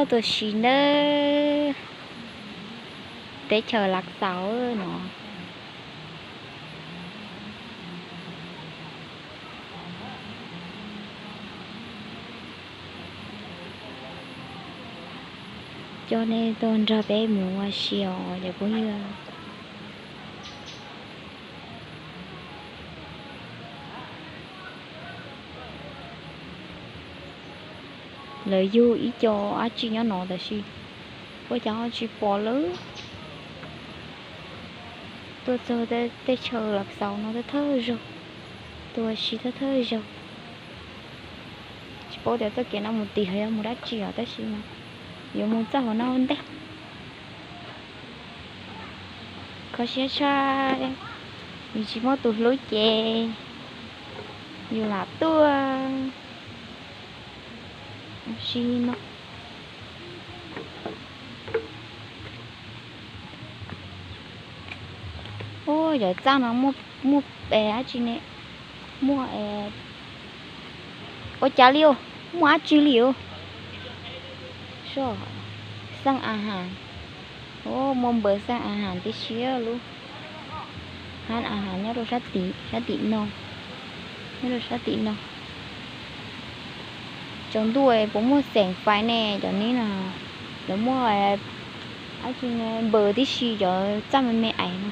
Tuaj si nawb, teb chaws Lav Xaus no. Coj nej tuaj nrog peb mus ua si os cov phooj ywg. Lawv yug ib co dab tsi nyob no tab sis ua cas ho tsis pom lawm. Tuaj txog tej chaw Lav Xaus no thawj thawj zaug, tuaj ua si thawj thawj zaug. Tsis paub tias txoj kev no mus tim ho yog mus dab tsi os tab sis mas yuav mus txoj hauv no ua ntej. Kho siab tshaj, yus tsis muaj tus hlub ces yus lam tuaj si no. Ua cov txaj no muaj dab tsi ne? Muaj ua cas li os? Muaj dab tsi li os? Xeej a has, muaj npawg xeej a has tib si, lub hab a has nyob rau sab tim, sab tim no, nyob rau sab tim no. Tsaus ntuj puas muaj xeem fais ne cov neb no? Lawv muaj dab tsi npawg tib si cov txaj me me ais no.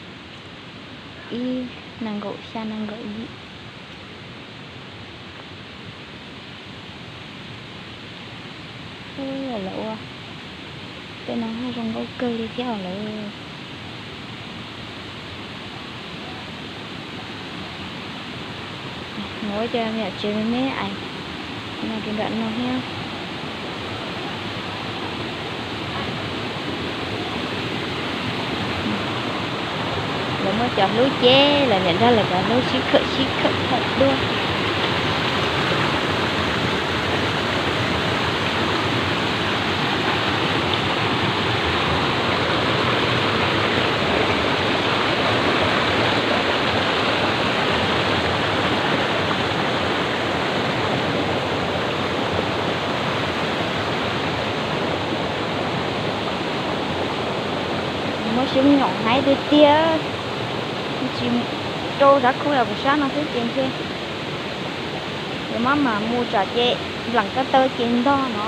Ib nees nkaum xya nees nkaum yim. Lawv ua tej no zoo nkauj kawg li thiab lawm. Muaj cov me nyuam tsev me me ais nyob rau nram no thiab. Lawv muaj cov hlub ces lawv niam nrog lawv cov hlub sib khawm sib khawm thaum dua. Muaj siab nyom haib tiag tiag, tsis rau sab khub los puas sab no xwb ces ntshe yuav maj mam mus tsam ces nplam ko taw ces ntog no.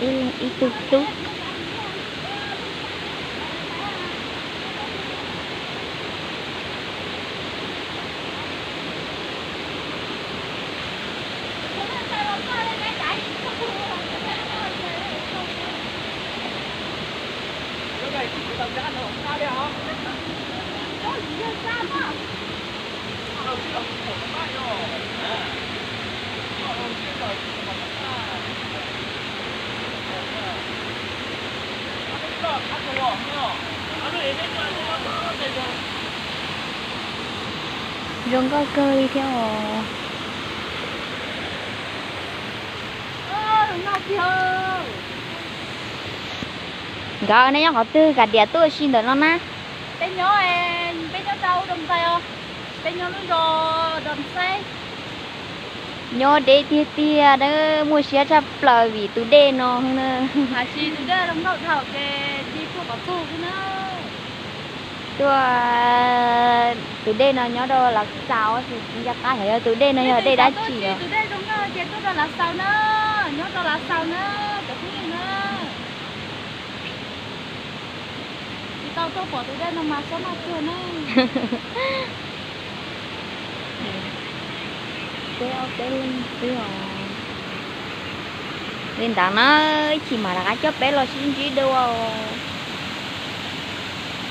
Ib leeg ib tug hlub. Zoo nkauj kawg li thiab os. Nkawd nej nyob qhov twg, kav diam tuaj ua si ntawm no na? Peb nyob, peb nyob rau Doo Xais os. Peb nyob lub zos Doo Xais. Nyob deb tiag tiag na, muaj siab tshaj plaws vim tus dej no na. Tab sis tus dej zoo nkauj dhau ces cia tuaj kom txog xwb na. Tuaj, tus dej no nyob rau Lav Xaus, tsis nco qab xyov yog tus dej no yog dej dab tsi os. Tus dej zoo nkauj ces tuaj rau Lav Xaus na, nyob rau Lav Xaus na, cov phooj ywg na. Tsis tau tuaj pom tus dej no mas xob noj tuag na. Peb ob peb leeg xwb os. Li ntawd na, ib chim mam rov qab coj peb los sib ntsib dua os.